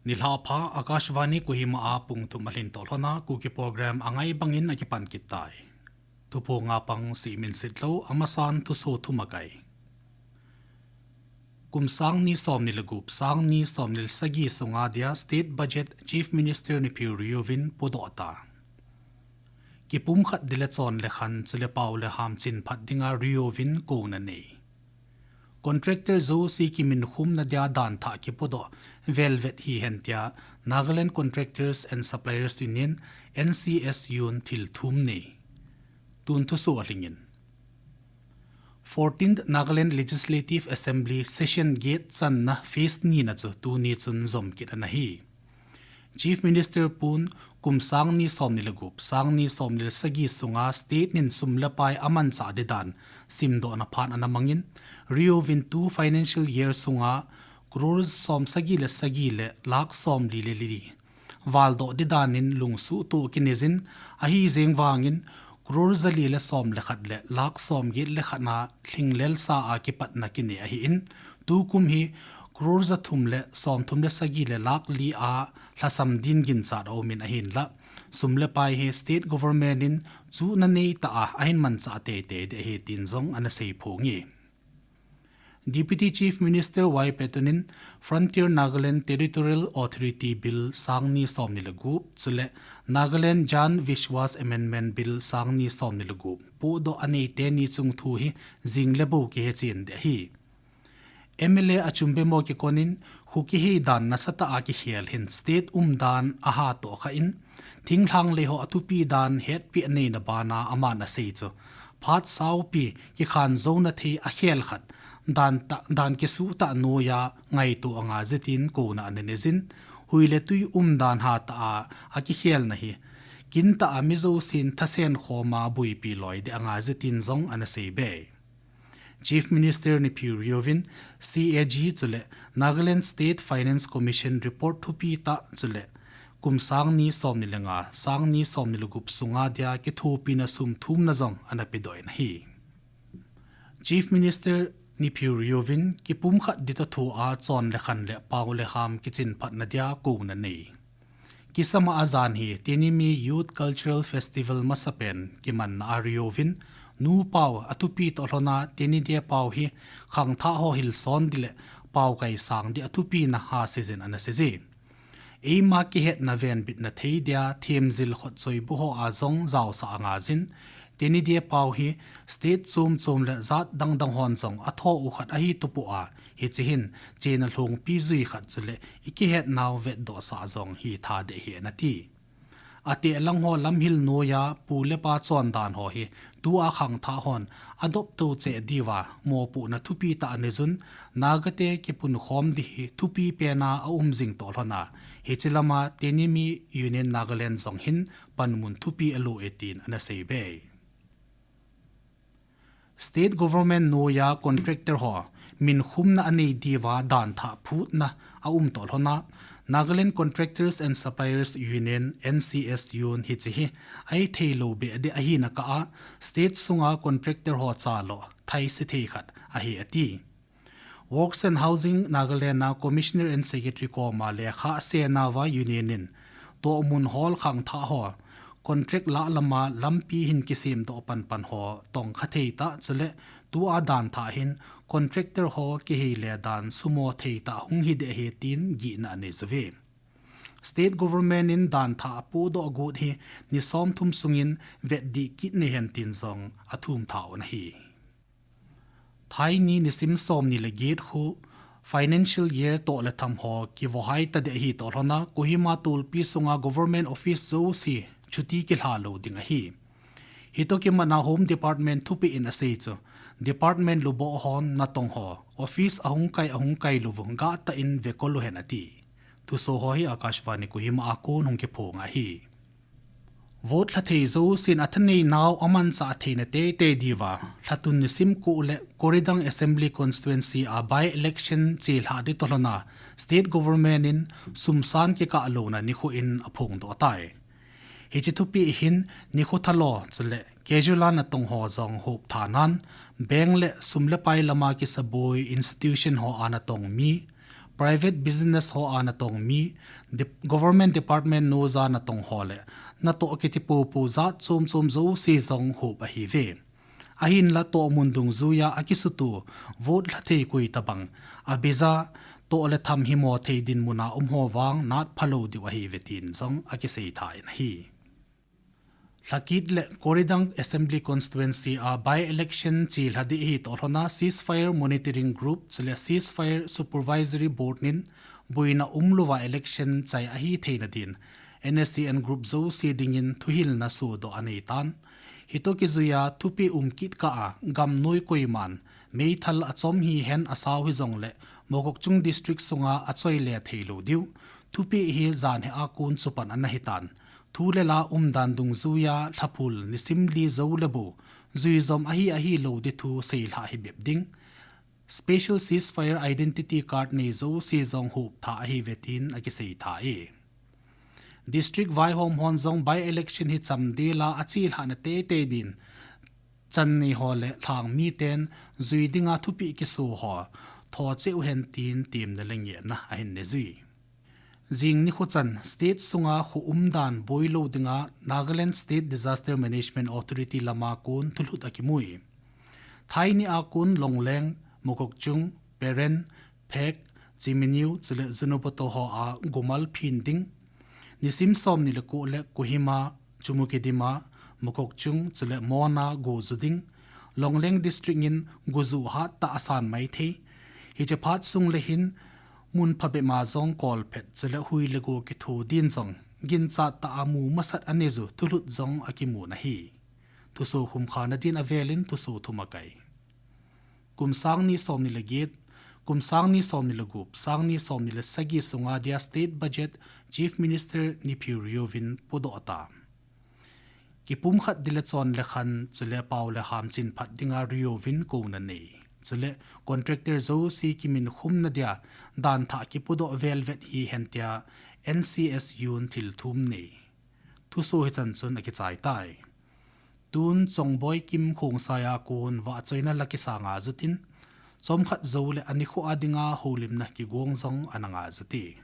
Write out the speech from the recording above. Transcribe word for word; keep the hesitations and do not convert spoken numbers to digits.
Nilhah pha, Akashvani Kohima a pung thum alhin toh lhona Kuki program angai bangin akipan kit tai. Thuphonga pang Siminsitlou, amasan thuso thum akai. Kum sang ni som ni le gup, sang ni som ni le sagi sunga dia state budget Chief Minister Neiphiu Rio vin podoh ta. Kipumkhat di le chon le khan chule pau le ham chinphat dinga Rio vin kouna nei. Contractor jouse kiminkhumna dia dan thah kipodoh velvet hihen tia Nagaland Contractors and Suppliers Union, N C S U in thil thum nei. Tun thuso alhingin. Fourteenth Nagaland Legislative Assembly session gate channa phase nina chu tuni chun jom kit ana hi. Chief Minister pun kum sang ni som ni le gup, sang ni som ni le sagi sunga state nin sum le pai amanchah di dan simdohna phat ana mangin, Rio vin tu financial year sunga crores som sagi le sagi le lakh som li le li valdoh di danin lungsuhtoh kineiyin, ahi jeng vangin crore jali le som le khat le lakh som get le khat na lhinglel sa a kipatna kinei ahin, tukum hi crore jathum le som thum le sagi le lakh li a lhasam din ginchat aumin ahinla, sum le pai hi state government in chuhna neitah a ahin manchah teitei di ahi tin jong ana seiphonge. Deputy Chief Minister Y Patton in Frontier Nagaland Territorial Authority Bill sang ni som ni le gup, chule Nagaland Jan Vishwas Amendment Bill sang ni som ni le gup podoh anei teni chung thu hi jing le bou kihechen di ahi. M L A Achumbe Mokikon in Kuki hi dan nasatah a kikhel hin state umdan ahatoh kha in, thinglhang lei ho athupi dan hetpi aneina bana aman asei chu phat saupi kikhan jouna thei akhel khat dan tah, dan kisuhtah noiya ngaito anga jitin kouna ana neijin, hui le tui umdan hatah a akikhelna hi kintah a mi jousen thasen khoma buipi loi di anga jitin jong ana seibe. Chief Minister Neiphiu Rio vin C A G chule Nagaland State Finance Commission report thupi tah chule kum sang ni som ni le nga, sang ni som ni le gup sunga dia kithopina sum thumna jong ana pedoh in ahi. Chief Minister Neiphiu Rio vin kipumkhat di toh thoa chon le khan le pau le ham kichinphatna dia kouna nei. Kisama ajan hi Tenyimi Youth Cultural Festival masapen kimanna a Rio vin nu pau athupi toh lhona Tenyidie pau hi khangthah ho hilson di le pau kaisang di athupina ha seijin ana seije. Eima kihetna venbitna thei dia themjil khotchoi bu ho a jong jaosah anga jin, Tenyidie pau hi state chom chom le jat dangdang hon jong atho u khat ahi tupu a, hiche hin chena lhongpi jui khat chule ikihetnau vetdohsah jong hi tha deh hi ana ti. Ateh lang ho lamhil noiya pu le pa chondan ho hi tua khangthah hon adoptou cheh diuva mopohna thupi tah aneijun, Nagate kipunkhom di hi thupi pena aum jing toh lhona, hiche lama Tenyimi Union Nagaland jong hin panmun thupi alo e tin ana seibe. State government noiya contractor ho minkhumna anei diuva dan thah phutna aum toh lhona, Nagaland Contractors and Suppliers Union, N C S U in hiche hi ahi theilou be di ahina kah a, state sunga contractor ho chalo thaise thei khat ahi ati. Works and Housing Nagaland a Commissioner and Secretary koma lekha asenauva Union in tohmun hol khangthah ho contract lah lama lampi hin kisemdoh panpan ho tongkha thei tah chule tua dan thah hin contractor ho kihei le dan sumo thei tah hung hi deh hi tin gihna anei suve. State government in dan thah apodoh got hi ni somthum sungin vetdih kit nei hen tin jong athum tha u ahi. Thaini nisim somni le get khu financial year toh le tham ho kivohai tadeh ahi toh lhona Kohima tolpi sunga government office jouse chuti kilha lou ding ahi. Hitoh kimatna Home Department thupeh in asei chu department luboh hon natong ho office ahung kai ahung kai lou u gahtah in vekol u hen ati. Thuso ho hi Akashvani Kohima a kon hung kiphong ahi. Vote lhathei jousen athanei nau amanchah theina teitei diuva, lhatun nisim ko le Koridang Assembly Constituency a by-election chelhah di tohlona State Government in sumsan kikah louna nikho in aphongdoh tai. Hiche thupeh hin nikho thalo chule casual a natong ho jong hop thanan, bank le sum le pai lama kisaboi institution ho a natong mi, private business ho a natong mi, government department noja natong ho le natoh kiti popo jat chom chom jouse jong hop ahiuve. Ahinla tohmun dungjuiya akisuto vote lhathei koi tabang, abeija toh le tham himo thei dinmuna umho vang nat phalou diu ahiuve tin jong akisei tha in ahi. Lhakit le Koridang Assembly Constituency a by-election chelha di ahi tohlona Ceasefire Monitoring Group chule Ceasefire Supervisory Board in boina umlouva election chai ahi theina din N S C N group jouse dingin thuhilna sodoh aneitan. Hitoh kijuiya thupeh um kit kah a gamnoi koiman meithal achom hihen asao hijongle Mokokchung District sunga achoile theilou diu thupeh hi janhi a kon chupan ana hitan. Thu le la umdan dungjuiya lhaphul nisim li jou le bou juijom ahi ahilou di thu seilhah hibep ding. Special Ceasefire Identity Card nei jouse jong hop tha ahiuve tin akisei tha e. District vaihom hon jong by-election hi chamdela achelhahna teitei din channei ho le lhang miten jui dinga thupeh kiso ho tho cheh uhen tin temna le ngehna ahin neijui. Jing nikho chan state sunga kho umdan boilou dinga Nagaland State Disaster Management Authority lama kon thulhut akimui. Thaini a kon Longleng, Mokokchung, Peren, Phek, Chiminiu chule Zunheboto ho a gomal phin ding. Nisim somni le ko le Kohima, Chumoukedima, Mokokchung chule Mon a go ju ding. Longleng District in goju hattah asan maithei. Hiche phat sung le hin mun phabep ma jong kolphet chule hui le go kitho din jong ginchat tah a mu masat anei ju thulhut jong akimun ahi. Thuso khumkhana din avelin thuso thum akai. Kum sangni somni le get, kum sangni somni le gup, sangni somni le sagi sunga dia state budget Chief Minister Neiphiu Rio vin podoh ta. Kipumkhat di le chon le khan chule pao le ham chinphat dinga Rio vin kouna nei. Chule contractor jouse kiminkhumna dia danthah kipodoh velvet hihen tia N C S U in thilthum nei. Thuso hichan chun akichai tai. Tun Chongboi Kim Khongsai a kon vahchoina la kisanga jutin, chomkhat joule anikho a dinga houlimna kigong jong ana nga jute.